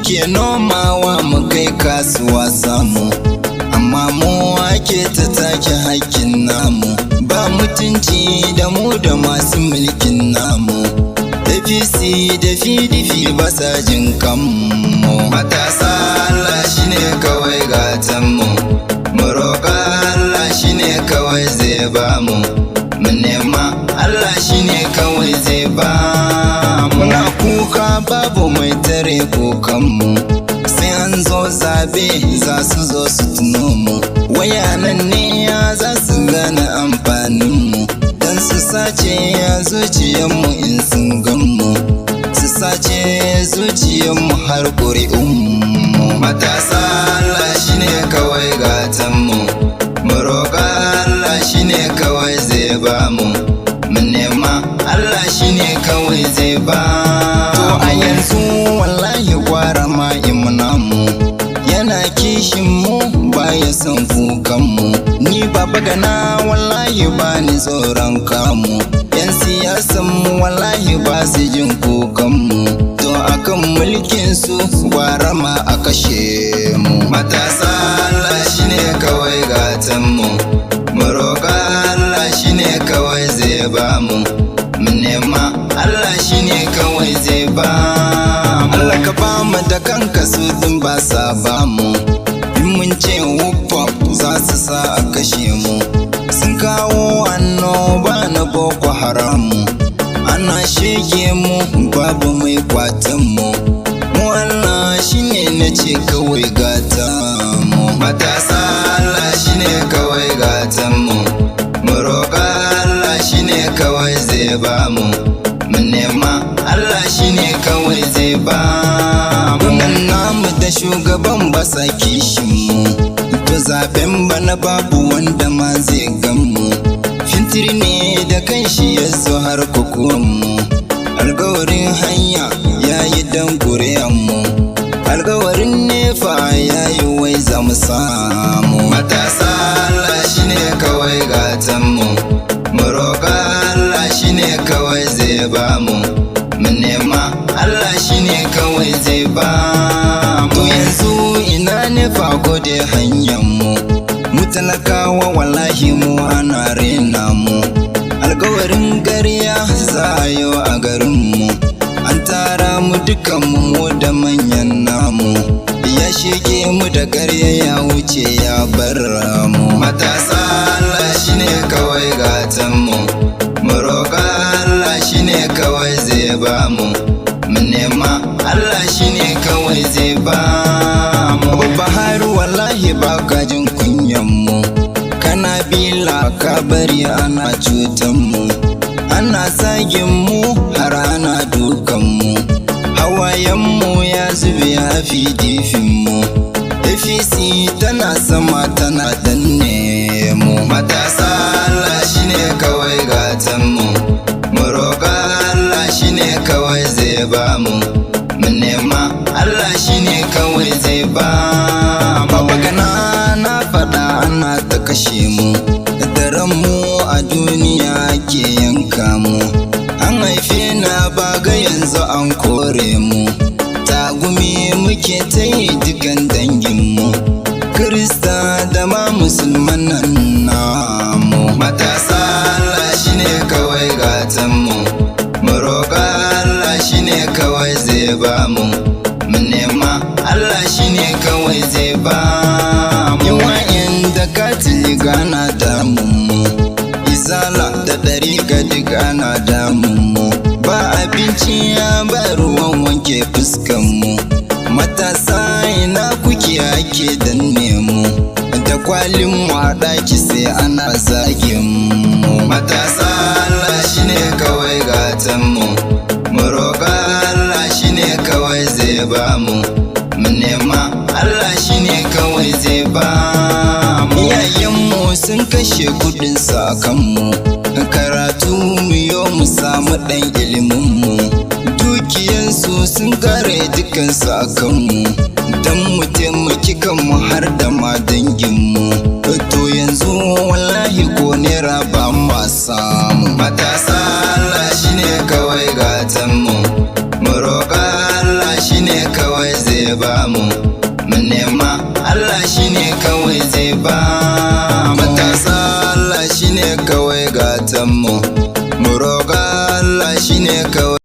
Muke nomawa mu kai kasuwa samu, amma mu ake ta take hakkin namu. Ba mutunci da mu da masu mulkin namu. APC da PDP ba sa jin kanmu. Matasa, Allah shine kawai gatanmu. Mu roƙa Allah, shine kawai zai bamu. Mu nema Allah, shine kawai zai ba. Muna kuka, babu mai tare kukanmu. Sai an zo zabe za su zo su tuno mu. Wayanan ne ya za su gane amfaninmu, dan su sace ya zuciyarmu in sun ganmu, su sace zuciyarmu har ƙuri'unmu. Matasa, Allah shine kawai gatanmu. Mu roƙa Allah, shine kawai zai bamu. Mu nema Allah, shine kawai zai ba. To a yanzu wallahi gwara ma mu yana kishin mu, baya son kukan mu. Ni Baba Gana, wallahi ba ni tsoron kamu. Yan siyasan mu wallahi ba su jin kukan mu. To akan mulkin su gwara ma a kashe mu. Matasa, Allah shine kawai gatan mu. Mu roƙa Allah, shine kawai zai ba mu. Mu nema Allah, shine kawai zai ba. Allah ka ba mu da kanka, su din ba sa ba mu. In mun ce wuffa, za su sa a kashe mu. Sun kawo annoba na Boko Haramu, ana shege mu, babu mai kwatan mu. Mu Allah shine na ce kawai gata mu. Matasa, Allah shine kawai gatan mu. Mu roƙa Allah, shine kawai zai ba mu. Mu nema Allah, shine kawai zai ba mu. Nan namu da shugaban ba sa kishin mu. To zaben bana babu wanda ma zai gan mu. Fintiri ne da kanshi ya zo har kukuwan mu. Alkawarin hanya ya yi dan mu, alkawarin NEPA ya yi, wai za mu samu. Matasa, Allah shine kawai gatan mu. Mu roƙa Allah, shine kawai zai ba mu. Mu nema Allah, shine kawai zai ba mu. Yanzu ina NEPA gode hanyar mu? Mu talakawa wallahi mu ana rena mu. Alkawarin ƙarya za a yi a garinmu. An tara mu dukanmu, mu da manyan namu, ya shege mu da ƙarya, ya wuce ya bar mu. Matasa, Allah shine kawai gatan mu. Mu roƙa Allah, shine kawai zai ba mu. Mu nema Allah, shine kawai zai ba mu. Buhari, wallahi ba ka jin kunyan mu. Kana bila ka bari ana cutan mu, ana zagin mu, har ana dukan mu. Hawayen mu ya zube a PDP-n mu. APC tana sama tana danne mu. Matasa, Allah shine kawai gatan mu. Mu roƙa Allah, shine kawai zai ba mu. Mu nema Allah, shine kawai zai ba mu. Baba Gana na faɗa, ana ta kashe mu. Daren mu a duniya ke yanka mu. An haife na baga, yanzu an kore mu. Tagumi muke ta yi dukan danginmu, Kirista da ma Musulman nan namu. Matasa, Allah shine kawai gatanmu. Mu roƙa Allah, shine kawai zai ba mu. Mu nema Allah, shine kawai zai ba mu. Yawan da Katolika ana damun mu, Izala da ɗariƙa duk ana damun mu. Ba abinci ya ba ruwan wanke fuskan mu. Matasa, ina kuke ake danne mu? Da kwalin mu a ɗaki sai ana zagin mu. Matasa, Allah shine kawai gatan mu. Mu roƙa Allah, shine kawai zai ba mu. Mu nema Allah, shine kawai zai ba mu. Iyayenmu sun kashe kudin mu karatu mu yo mu samu ɗan ilimin mu. Dukiyansu sun kare dukansu a kanmu, don mu taimaki kanmu har da ma danginmu. To yanzu wallahi ko naira ba ma samu. Matasa, Allah shine kawai gatanmu. Mu roƙa Allah, shine kawai zai zai ba mu. Mu nema, Allah shine kawai zai ba mu. Matasa, Allah shine kawai gatan mu. Mu roƙa Allah shine kawai.